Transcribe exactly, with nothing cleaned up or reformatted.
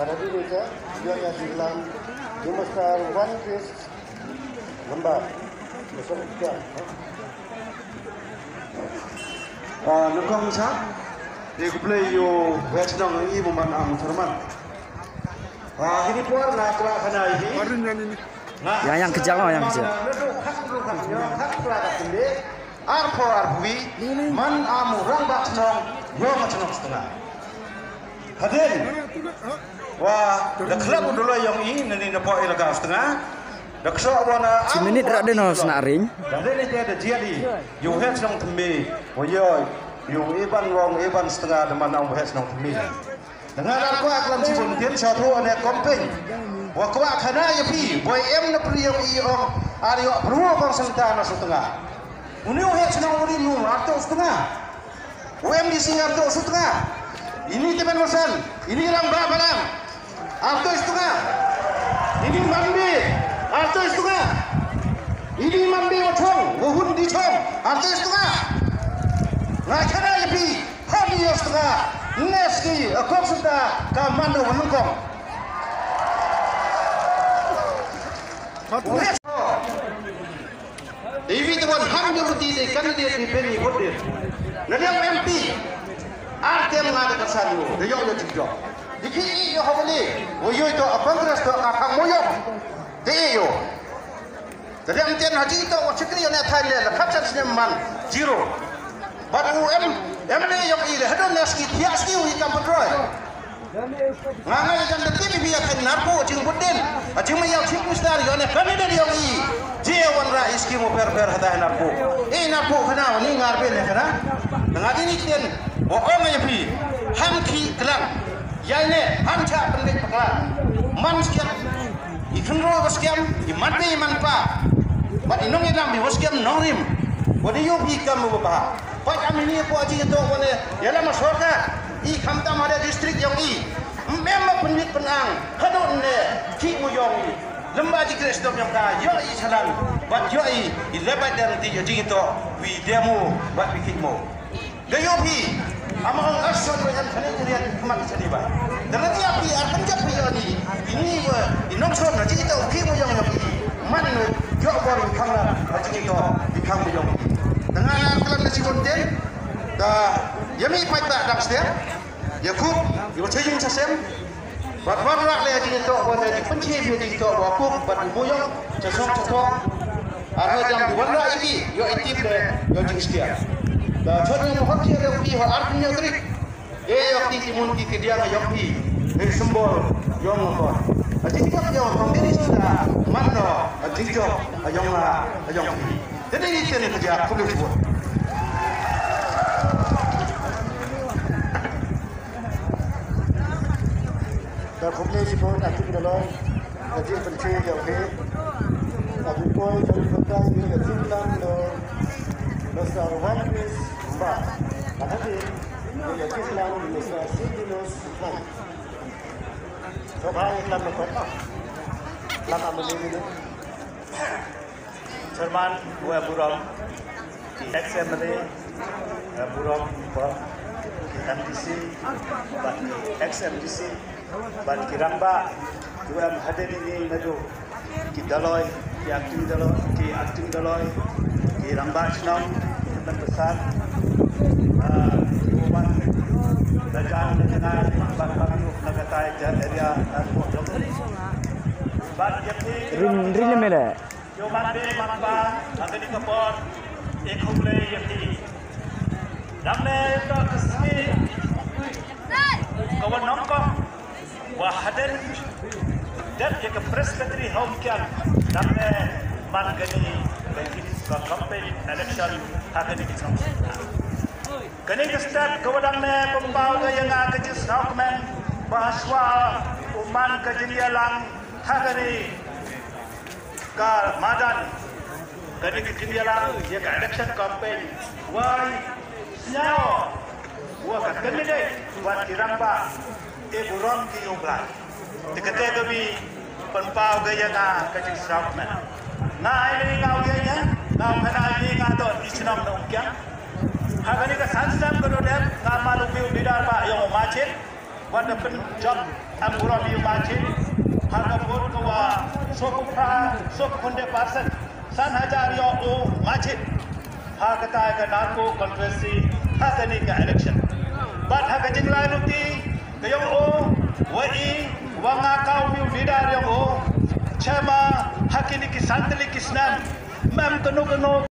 Para dulu ka, dia yang bilang, you must have one piece lembar. Masuk ikan. Ah, nukong sa, di kuplay yo wet nong i buman ang serman. Ah, ini puar na kra kana ini. Yang, yang kejap, oh, yang kejap. Naduk hak dulu hak, yang hak kra ka tende. Arphew arphew wi, man am u rangbah chnong, ïoh ma chnong Sutnga. Hadien wa da khlem u duloi ïong i, nani na poi la ka Sutnga. Da kso wa na chi minit rat dei no sna ring. Da dei ni te da jiat i, ïoh he chnong Tymbi, wa ïoh, ïoh i ban wong, i ban Sutnga, da man am he chnong Tymbi. Nga la kwah klam chi bun ktien sha thu ane kompeng. Wa kwah khana ïa phi, boi em na phi ïong i ong, ar ïoh pru kong senta na Sutnga. Uni u heh chnong uri nu, ar to Sutnga. U M D C ar to Sutnga. Ini Tipen Marsan, ini Rangbah Balang, ar to Sutnga. Ini Manbei, ar to Sutnga. Ini Manbei wa chong, wa hun di chong, ar to Sutnga. Nga khana ïa phi, Hadi ïa Sutnga, neski, a kong senta, ka mano wa nyngkong. David wan ham ïa ruti de candidate ni Benny Vodir. Na liang M P, ar tem nga da ka san yo, da yo yo jik yo. Diki i yo hawali, wa yo to a Congress to a kang moyo. De yo. Te dei am tien ha jingto wa chikri ne thai ne la khap chan snem man zero. Bad u M, M L A yong i le hadon ne ski thiah ski u i kam patroi. Nga nga i kan da tibi bi ya kan narpo jing budin. A jing ma yau chief minister yo ne kami ne yong i. Je wan ra i ski mo per per hada narpo. I narpo kana ni ngar be ne kana. Nga di ni tien wa ong ya pi. Ham ki klang. Ya ne ham cha pendek pakla. Man ski I khynroi ba skhem, i man mei i man pa. Bad i nong i lam i ba skhem nongrim. Bad i ïoh i kam ba bha. Bad am ini ko aji to ko ne, ïa lama sorkar. I khamtam ha district yong i. Mem ma pynmit pynang. Hadon ne, ki mu yong i. Lem ba ji kres dom yong ka, ïoh i chalan. Bad ïoh i, i lebat dan ti aji to. Wi demo, bad wi ki mo. Da ïoh phi, ama ong ar shon ba ïan khane khane khmat khane ba. Da la ïa phi ar kan jap phi ïa ni, ini wa, i nongshon na jingito phi mo ïong ïa phi. Man ïoh bor i khang la, na jingito i khang mo ïong. Da nga na klan na jington ten, da ïa mi pait ba dak stem, ïa khup, ïa wa chayung chasem, Bad wan rak le jingïatoh, wan le jingpynshim ïa jingïatoh, wa kuk bad u buyong, cha song cha thong. Ar ha jam di wan rak ïa ki, ïoh i tip le, ïoh jingshkia. Da chon ïa mohot ki ïa ki ho ar pynïoh trik. E ïoh ki ki mun ki ki diang ïoh ki, ne symbol, ïoh ngokon. A jingïoh ïoh kong diri sida, man no, a jingïoh, a ïoh nga, a ïoh ki. Dene ni tene ka jia, khublei shibun. Ka khublei shibun, a tip da long, ka jingpynshoi ïa u hi. Ka jingpoi, ka jingpyntai, ka jingpynlang, lo, lo sa wan pis, ba. Ka hati, ka jingpynlang, lo sa si di lo, si plang. So ba, iklan lo, iklan lo, iklan lo. Chairman, u em burom, ki ex M L A, em burom, ki M D C, bad ki ex M D C, bad ki rangbah, u em hadien ini naduh, ki daloi, ki acting daloi, ki acting daloi, ki rangbah chnong, ki ban besar, ah, ki uban, da jan, da janai, bad kami, na katai, area, ah, bad, Rin, rin, mele. Yo man be man ba, ha kani ka por, e khublei ïa phi. Dang ne to ka sngi, ka wan nongkong, wa hadien, dep ïa ka Presbytery Home Camp, dang ne man kani, ka, ka campaign election, ha kani ka sngi. Kani ka step, ka wa dang ne, pynpaw ka ïa nga ka jingsngewkmen, ba hashwa, u man ka jingïalang, ha kani. Ka madan, kani ka jingïalang, ïa ka election campaign, wai, sñiaw, wa ka candidate, wa ki rangbah, e burom ki ïa u Blai. Te kata ka wi, pynpaw ka ïa nga, ka jingsngewkmen. Nga ai ni nga u ïa ïa, nga u khana ai ni nga to, i chnong na Umkiang. Ha kani ka san step ka dodem, nga malu ki u leader ba, ïa u Majid. Wat da pynjop em burom ïa u Machit ha ka vote ka wa sawphew phra, sawphew khyndai percent, san hajar ïa u Machit ha kata ka Narpuh constituency ha kane ka election. Bad ha ka jinglai luti ka ïong u wa i wa nga kaw mi u leader ïong u chema ha kine ki san tylli ki snem mem kano kano